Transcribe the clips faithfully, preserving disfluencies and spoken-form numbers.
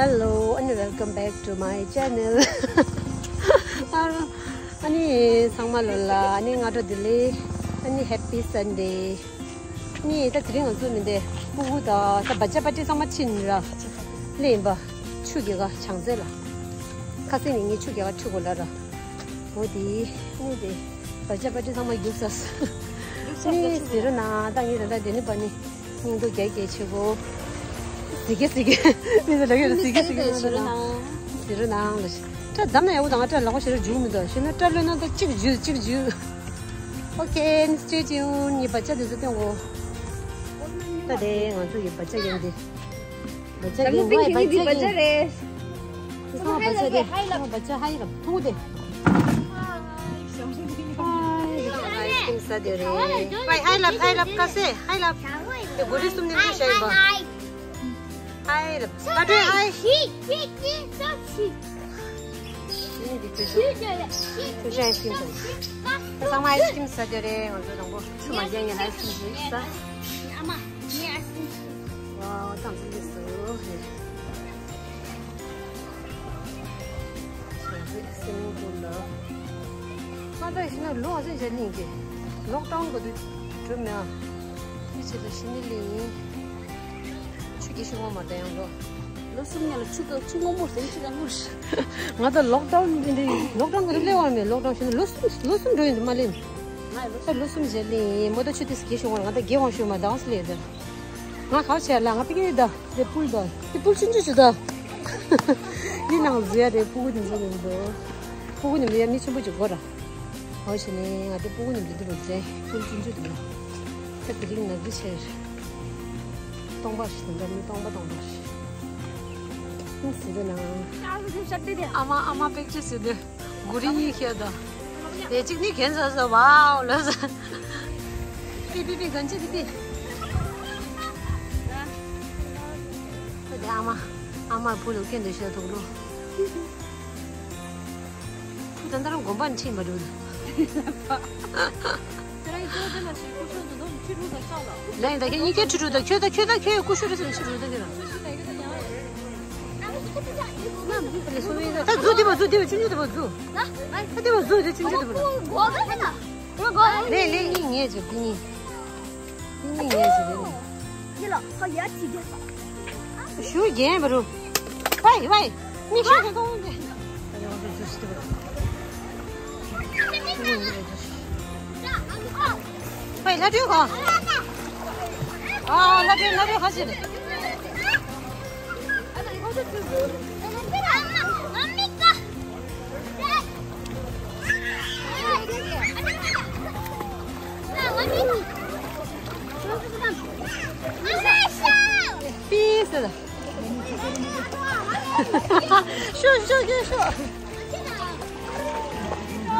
Hello and welcome back to my channel. ཨ་ནི་ཚང་མ་ལོ་ལ་ཨ་ནི་སྔ་དྲོ་བདེ་ལེགས། ཨ་ནི་Happy Sunday། ནི་ད་དེ་རིང་ང་ཚོ་མི་འདི་སྤུ་གུ་དང་ད་བ་ཅ་པ་ཏི་ཚང་མ་ཕྱིན་ར། ལེ་ཡིན་པ། ཆུ་རྒྱལ་ཁ་བྱང་རྩེ་ལ། ཁ་སང་ནི་ངས་ཆུ་རྒྱལ་ཁ་ཁྲིད་དགོས་ལ་ར། འོ་དེ་ནི་དེ་བ་ཅ་པ་ཏི་ཚང་མ་རྒྱུགས་ས་སོ། ནི་ཟེར་རོ་ན་ད་ངས་ད་ད་དེ་ནི་པ་ནི་སྙིང་སྟོབས་རྒྱ་སྐྱེད་བྱེད་དགོས། ཟི་གེ་ཟི་གེ་མི་ཚོ་ལ་ཡོད་ཟི་གེ་ཟི་གེ་མི་ཚོ་ལ་ཟེར་རོ་ན་ལ་ཤི། སྐྲ་བསྡམས་ན་ཡག་པོ་དང་སྐྲ་ལག་པ་ཞེ་དྲག་རྒྱུག་མི་འདུག་ཤི་ན་སྐྲ་གློད་ན་ད་གཅིག་རྒྱུག་གཅིག་རྒྱུག Okay, stay tuned. ངས་བ་ཅ་དེ་ཚོ་སྟོན་གོ། ད་དེ་ང་ཚོ་ཡི་བ་ཅ་ཡིན་དེ། བ་ཅ་ཡིན་ཝའི་བ་ཅ་ཡིན། དེ་ཚོ་བ་ཅ་རེད། བ་ཅ་ཧའི་ལབ་ཐུང་དེ། ཧའི་ལབ་ཧའི་ལབ་ཁ་སེ་ཧའི་ལབ། དེ་གོ་རི་གསུམ་ནས་འདུག་བྱ་ཡིན་པ། ཧའི་ལབ་ད་དེ་ཧའི། ཁྱོད་ཀྱིས་ཨའི་སི་ཀྲིམ་ཟ། ཁྱོད་ཚང་མ་ཨའི་སི་ཀྲིམ་ཟ་རྒྱུ་རེད། ང་ཚོ་དང་པོ་ཆུ་མ་རྒྱག་ཉིན་ཨའི་སི་ཀྲིམ་ཞིག་ཟ། ཨ་མ། ངས་ཨའི་སི་ཀྲིམ་ཞིག་ཝའོ། ཐང་ཚིག་ལེ་སུ་རེད། ཞག་རེད་སེམས་ཀུན་ལ། ང་ད་ཤི་ན་ལོ་ཨ་ཅན་བྱ་ལིང་གི་ལོག་ཌའུན་གོ་དུས་གྲུབ་མེད་ཨ། དེ་ཆེད་དུ་ཤི་ནི་ལིང་། ཆུ་སྐྱེ་ཤི་ངོ་མ་ད་ཡང་ལོ། ལོ་གསུམ་ཉལ་ལ་ཆུ་ད་ཆུ་སྔོན་མོ་ཟིན་ཆུ་ད་ངུར། ང་ད་ལོག་ཌའུན་འདི་འདི་ལོག་ཌའུན་གི་སླེབས་པ་མེད། ལོག་ཌའུན་བྱས་ན་ལོ་གསུམ་ལོ་གསུམ་འགྲོ་ཡིན་འདུག་མ་ལེན། ང་ལོ་ད་ལོ་གསུམ་རྗེས་ལེན་མོ་ད་ཆུ་དེ་སྐྱེ་ཤོག་ང་ད་རྒྱལ་དབང་ཤོད་མ་ད་ང་སུ་ལེ་ད། ང་ག་བྱས་ལ་ང་པི་ཀི་ད་རེ་ཕུལ་ད་རེ་ཕུལ་ཆུན་ཆུ་ཆུ་ད། འདི་ནང་བཟོ་ཡ་རེ་ཕུ་གུ་འདི་ཚོ་ཡིན་འདུག་ཕུ་གུ་ནི་མི་ཡ་མི་ཆེན་པོ་ཅིག་དགོས་ར། འོ་བྱས་ནས་ང་ཚོ་སྤུ་གུ་ནི་འདི་འདི་རུ་འཛེགས་ཕུལ་ཆུང་ཆུང་འདུག་ད་དེ་རིང་ནག་གི་ཆེར། སྟོང་པ་ཞིག་འདྲ་མི་སྟོང་པ་སྟོང་པ་ཞིག་ཁུངས་སུ་འདུག་ན། ཨ་མ་ཨ་མ་པེག་ཅི་སི་འདི་གུ་རི་གཉིས་ཁྱེར་དང་། དེ་གཅིག་ནི་གན་ཟ་ཟ་ཝའོ་ལ་ཟ། པི་པི་པི་གན་ཅི་པི་པི། དེ་ཨ་མ་ཨ་མ་བུ་ལ་སྐད་འདི་བཤད་ཐུག་ལོ། ཁུ་ད་ལྟ་རང་དགོན་པ་ནས་ཁྲིད་མ་འགྲོ། ལན་ད་ཁྱེད་གཉིས་ཀའི་ཁྲུ་ཁྲུ་ད་ཁྱོད་ད་ཁྱོད་ད་ཁྱོད་ཀུ་ཤུ་རེད་ཟེར་ཁྲུ་ཁྲུ་ད་ཁྱོད་ད་ཟུ་དེ་བ་ཟུ་དེ་བ་ཆུང་ཆུང་དེ་བ་ཟུ། ད་དེ་བ་ཟུ་དེ་ཆུང་ཆུང་དེ་བ་ཟུ། ལེ་ལེ་གཉིས་ངེས་ཅིག་དེ་གཉིས། དེ་གཉིས་ངེས་ཅིག་དེ་གཉིས། ཞུ་རྒྱན་པ་རུ། ཝའི་ཝའི། མིག་ཤོག་གི་ཀོང་གི། ཝའི་ལྷ་སྒྲོན་གོ། ཨ་ལྷ་སྒྲོན་ལྷ་སྒྲོན་ཧ་ཅི་རེད། པི་སི་ལ། ཤོ་ཤོ་ཤོ་ཤོ།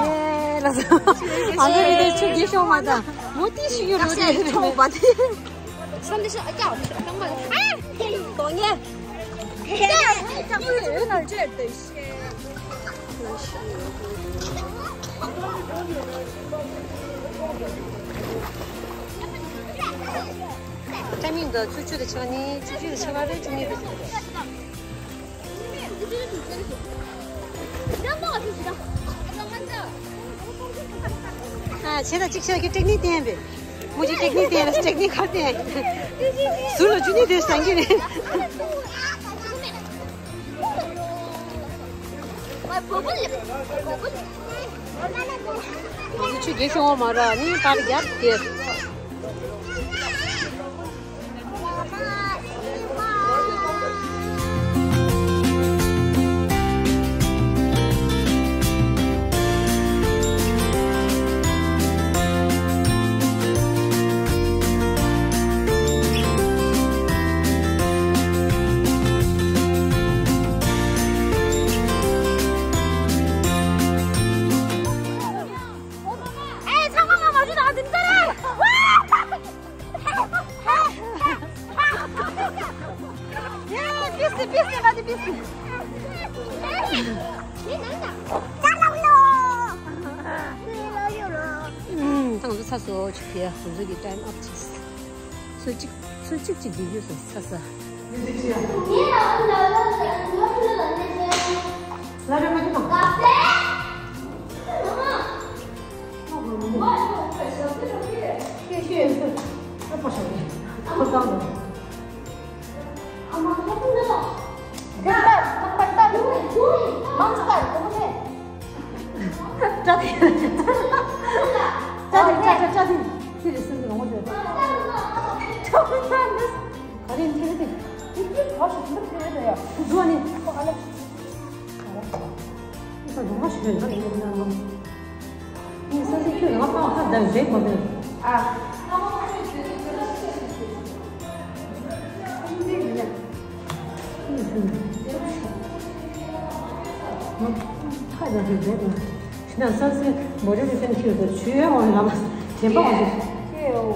ཡེ་ལ་སོ། ཨ་ལེ་རེ་ཆུ་རྒྱས་ཤོ་མ་ད། མོ་ཏི་ཤི་ཡོད་རོ་རེ་རེ་མ་ད། སོམ་དེ་ཤོ་ཨ་ཀྱའོ་ཤོ་ཏང་མ་ལ། ཨ་ཏི་དོ་ཉེ། ཁྲ་མིན་དང་ཆུ་ཆུ་དང་ཆ་ནི་ཆུ་ཆུ་དང་ཆ་བ་རེ་ཆུ་མིན་དང་། ཨ་ཆེ་ད་ཅིག་ཆེ་གི་ཏེག་ནིག་བསྟན་པས། མོ་ཅིག་ཏེག་ནིག་བསྟན་ལ་ཏེག་ནིག་ཁར་བསྟན། ཟུར་ལ་ཆུ་ནི་དེ་སང་གི་རེད། ང་ཚོ་ཆུ་རྒྱས་ཤོང་བ་མ་ར་ནི་པར་རྒྱབ་དེ། ཨེ་ཚང་མ་ང་མ་ཞུ་དང་དེ་འདྲ་རེད། ཡེ་པི་སི་པི་སི་ང་དེ་པི་སི། ཨུམ་ཐང་དུ་ཚ་སོ་ཆུ་ཕི་ཡ་ཧུ་ཟུ་གི་ཊའིམ་ཨབ་ཆིས། ཚོད་ཅིག་ཚོད་ཅིག་ཅིག་དགེ་རྒྱུ་སོ་ཚ་ས། ཁྱོད་ལྟ། ལྟ། ལྟ། མང་ཆུ་ལྟ། གོ་མོ་ཆེ། སྐྲ་དེ། སྐྲ་དེ། སྐྲ་སྐྲ་སྐྲ་དེ། ཁྱོད་ཀྱི་སེམས་ཀྱི་ལོངས་སྤྱོད། ག་རེ་ཡིན་ཁྱེད་དེ། ཁྱེད་ཀྱིས་གྲོགས་ཤིག་འདིར་ཕེབས་ཡོད་ཡ། འགྲོ་ནི། ཨ་ལེ། ཨ་ལེ། ད་ལོང་བ་ཞིག་རེད་ན་ཡིན་ན་ལོ། ངས་ས་ཚིགས་ཁྱོད་རང་ཁ་ཁ་བརྡ་རེད་མ་རེད། ཨ། ཁ་བརྡ་རེད་རེད་ན། ཤི་ན་ས་ཚིགས་མོ་རེ་རེ་ཕན་ཁྱོད་དུ་ཆུ་ཡོད་འོང་ལ་མ། དྲན་པ་འོང་ཞིག་ཁྱོད་འོ།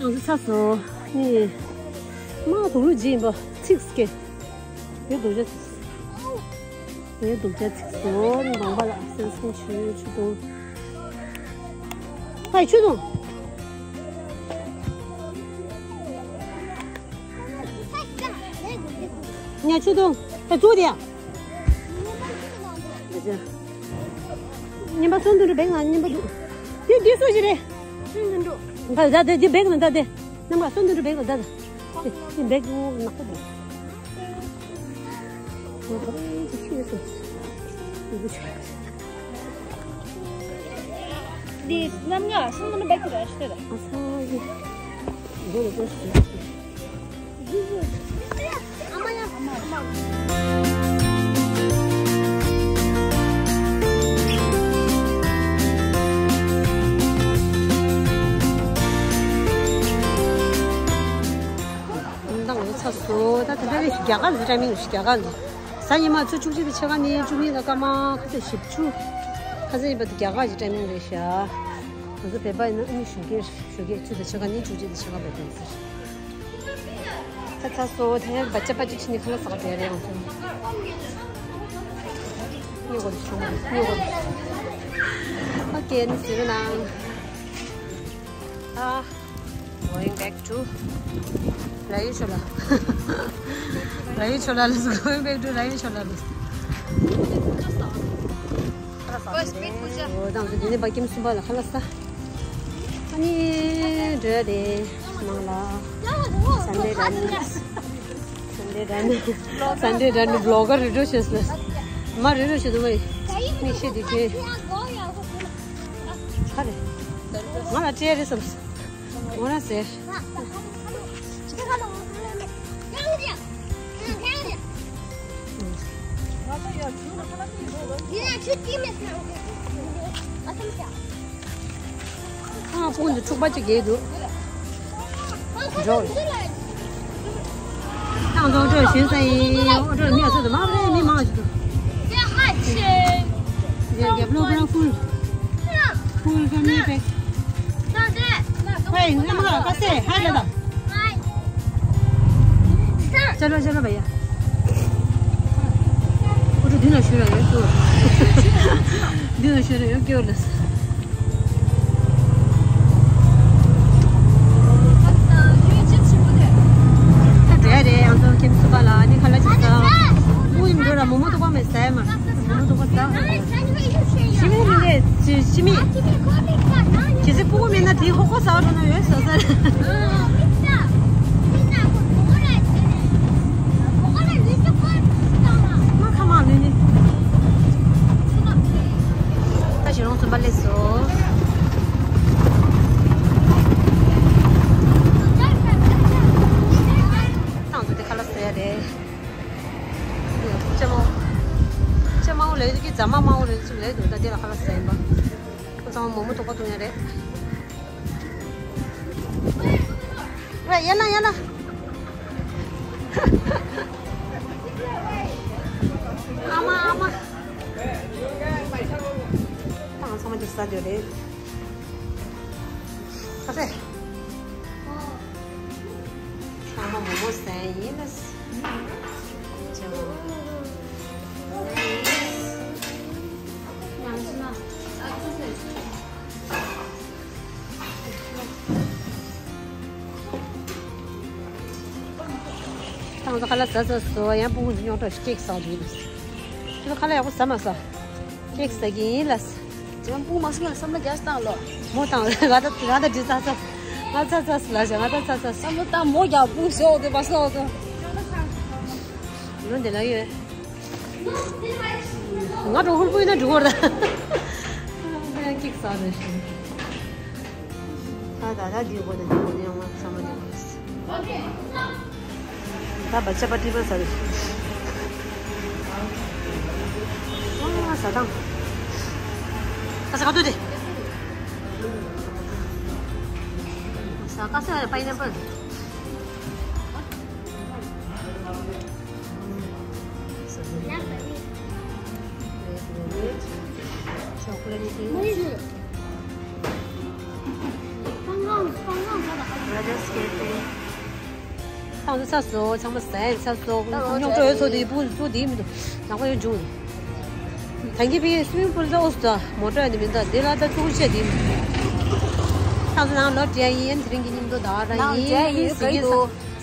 ཡང་ཚ་སོ། ནི། མ་དུག་ལུ་ཇི་ཡིན་པ་ཚིགས་སྐྱེ། ཡོད་དུག་ཇ་ཚིགས། ངའི་སྡུག་ཅག་ཚིགས་སུ་ནང་པ་ལ་སེམས་སེམས་ཆུ་ཆུ་དུང་། ཕའི་ཆུ་དུང་། ཉ་ཆུ་དུང་། ཕའི་ཚུགས་དེ་ཡ། ཉིན་པ་སོན་དུ་འགྲོ་བེག་ན་ཉིན་པ་འདུག་དེ་འདི་སུ་ཞིག་རེད། སོན་དུ་འགྲོ། ཕ་ད་དེ་འདི་བེག་ན་ད་དེ། ནམ་ག་སོན་དུ་འགྲོ་བེག་ན་ད་ད། དེ་འདི་བེག་ནག་པོ་འདུག་འདི་རྣམ་ལྔ་སུམ་མ་ནི་བེག་ཏུ་ར་ཤི་ཏེ་ར། ཨ་ས་ཡི། འདི་རུ་ཀོ་སི། ཨ་མ་ཡ། ཨ་མ། འདང་ངོ་ཚ་སོ། ད་དེ་འདྲ་རེ་ཞིག་རྒྱ་གར་འདི་འདྲ་མིན་ཞིག་རྒྱ་གར་འདི། གཟའ་ཉི་མ་ཚོ་བཅུ་གཅིག་དང་ཕྱེད་ཀ་ནས་བཅུ་གཉིས་དང་སྐར་མ་ཁ་ཤས་བཞི་བཅུ། ཁ་སང་ཡིན་པ་དེ་རྒྱ་གར་གྱི་ཊའི་མིང་རེད་ཤག་ང་ཚོ་བོད་པ་ཡིན་ན་ཨ་ནི་ཞོགས་ཀས་ཞོགས་ཀས་བཅུ་དང་ཕྱེད་ཀ་ནས་བཅུ་གཅིག་དང་ཕྱེད་ཀ་བར་དུ་ཡིན་ཟེར། ད་ཚ་སོ་དེ་ནས་བ་ཅ་བ་ཅ་ཕྱི་ནས་ཁ་ལག་ཟ་ག་འགྲོ་ཡ་རེད་ང་ཚོ། སྨྱོ་གོ་ཆུང་མ་སྨྱོ་གོ། ཨོ་ཀེ་ནི་ཟེར་ན། ཨ། Going back to Rayuchola. Rayuchola is going back to Rayuchola. འོ་དང་དེ་ནས་བ་ཀྱིམ་སུམ་པ་ལ་ཁ་ལག་ཟ། ཨ་ནི་འགྲོ་ཡ་རེད་ནང་ལ། Sunday run. Sunday run. Sunday run vlogger རེ་འགྲོ་བྱས་སོང་། མ་རེ་འགྲོ་བྱས་འདུག་བས། མིག་ཤེས་དེ་ཁྱོད། ཧ་རེ། ང་ལ་སྤྲད་རེད་བསམ། འོ་ན་ཟེར། ཨ་ཕུག་འདི་འཁྲུག་པ་ཅིག་རྒྱག་འདུག་འགྲོ། ཏང་ཏོག་འགྲོ་ཞུན་ས་ཡིན། འོ་འགྲོ་མི་ཡ་སོ་དུ་མ་རེད། མི་མང་ཞིག་འདུག་རྒྱབ་ལོག་རང་ཕུལ། ཕུལ་ཀ་མི་པེ། ཧེ་ནམ་ག་ཀ་སེ་ཧ་ལ་དང་། चलो चलो भैया। འོ་འགྲོ་མདུན་ལ་ཞུ་ཡ་ཡོད་འདུག་མདུན་ལ་ཞུ་ཡ་ཡོད་སྐྱོ་ལ། ད་འགྲོ་ཡ་རེད། ང་ཚོ་ཁྱིམ་སུ་པ་ལ་ནི་ཁ་ལག་ཅིག་ཟ། ཨུ་ཡིན་འགྲོ་ལ་མོག་མོག་ཏོག་པ་མེད་ཟ་ཡ་མ། མོག་མོག་ཏོག་པ་ཟ། ཞི་མི་མི་འདྲ་ཞི་མི། གལ་སྲིད་སྤུ་གུ་མེད་ན་དེའི་ཧོ་ཁོ་ཟ་བ་འགྲོ་ན་ཡོད་ཟ་ཟ། མ་ཁ་མ་ལུས་ནི། ད་ཞི་རོང་ཚུན་པ་སླེབས་སོང་། ཏང་ཚོ་དེ་ཁ་ལག་ཟ་ཡ་རེད། ཅ་མའོ། ཅ་མའོ་ལས་དུ་གི་རྫ་མ་མའོ་རེད་ཚུལ་ལས་དུ་ད་དེ་ལ་ཁ་ལག་ཟ་ཡིན་པ། ཁོ་ཚང་མ་མོག་མོག་ཏོག་པ་བཏུང་ཡ་རེད། ཝེ་ཡ་ན་ཡ་ན། ཨ་མ་ཨ་མ། ཏང་ཚང་མ་དེ་ཟ་འདོད་རེད། ཁ་ཟས། ཚང་མ་མོག་མོག་ཟ་ཡིན་ལ། ཅེ་མོ། ཉམས་སུ་ན། ཨ་ཙི་ཟེར། ང་ཚོ་ཁ་ལག་ཟ་ཟ་སོ་ཡང་སྤུ་གུ་ཚོ་རྙོག་དྲ་ཞིག་ཅིག་ཟ་འདུག་ཁ་ལག་ཡག་པོ་ཟ་མ་ཟ། ཅིག་ཟ་གི་ཡིན་ལ། ཅང་སྤུ་མ་སོང་ཡང་བསམ་བློ་རྒྱག་སྟངས་ལོ། མོ་དང་ང་ད་ང་ད་འདི་ཚ་ཚ། ང་ཚ་ཚ་ལ་ཞེ་ང་ད་ཚ་ཚ། བསམ་བློ་བཏང་མོ་རྒྱག་སྤུ་ཟོག་དེ་པ་ཟོག་དེ། ལོ་འདི་ལ་ཡོད། ང་གྲོགས་ཧུར་པོ་ཡིན་ན་འགྲོ་བར་ད། ཡང་ཅིག་ཟ་རེ་ཞིག་ད་ད་ད་འདི་གོ་ད་འདི་གོ་ད་ཡང་ང་ཚང་མ་འདི་གོ། ད་བ་ཆ་པ་ཏི་པ་ཟ་རེ། ཨ་ཟ་དང་། ད་ཟ་ག་དུས་དེ། ཟ་ག་ཟ་རེ་པའི་ནེ་པལ། Chocolate tea. Brothers Cafe. ཚང་མ་ཚ་སོ་ཚང་མ་ཟས་ཚ་སོ་རྙོག་དྲ་ཡོད་ཚོ་དེ་སྤུ་གུ་ཚོ་དེ་མི་འདུག་ལག་པ་ཡོད་འཇུག་ནས། ད་གིན་ཕ་གིའི་སུ་མི་པུལ་ད་ཨོ་སི་ད་མོ་ཊ་ཡོད་ནི་མི་འདུག་དེ་ལ་ད་ཚུགས་ཆེ་དེ་མི་འདུག་ཚང་མ་ནང་ལོ་བྲེལ་ཡིན། དེ་རིང་གི་སྙིང་དོ་ད་ར་ཡིན་ཟིན་གྱི་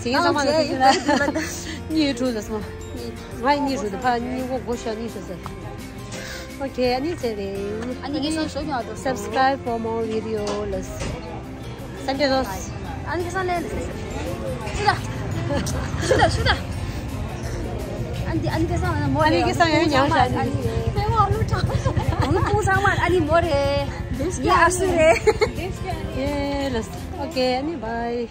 ཟིན་གྱི་ཚང་མ་ལ་དེ་གི་ལ་གཉིས་ཡོད་འགྲོ་ལ་སོང་། ང་གཉིས་འགྲོ་ད་ཕ་གཉིས་གོ་གོ་ཤ་གཉིས་ཤོ་ཟེར། Okay, ཨ་ནི་ཚེ་རིང་། ཨ་ནི་ངེད་ཚང་ཞོགས་ཀྱང་འགྲོ། Subscribe for more video. Let's Sunday roast. ཨ་ནི་ཁ་སང་ལས་ལས། ཤུ་ད། ཤུ་ད་ཤུ་ད། ཨ་ནི་ཨ་ནི་ཁ་སང་ལ་མོ་ཨ་ནི་ཁ་སང་ཡང་ཉམས་ཤག་ཨ་ནི། ཨ་ནི་ཨ་སུ་རེད། ཡ་ཨ་སུ་རེད། Yeah, let's. Okay, ཨ་ནི་bye.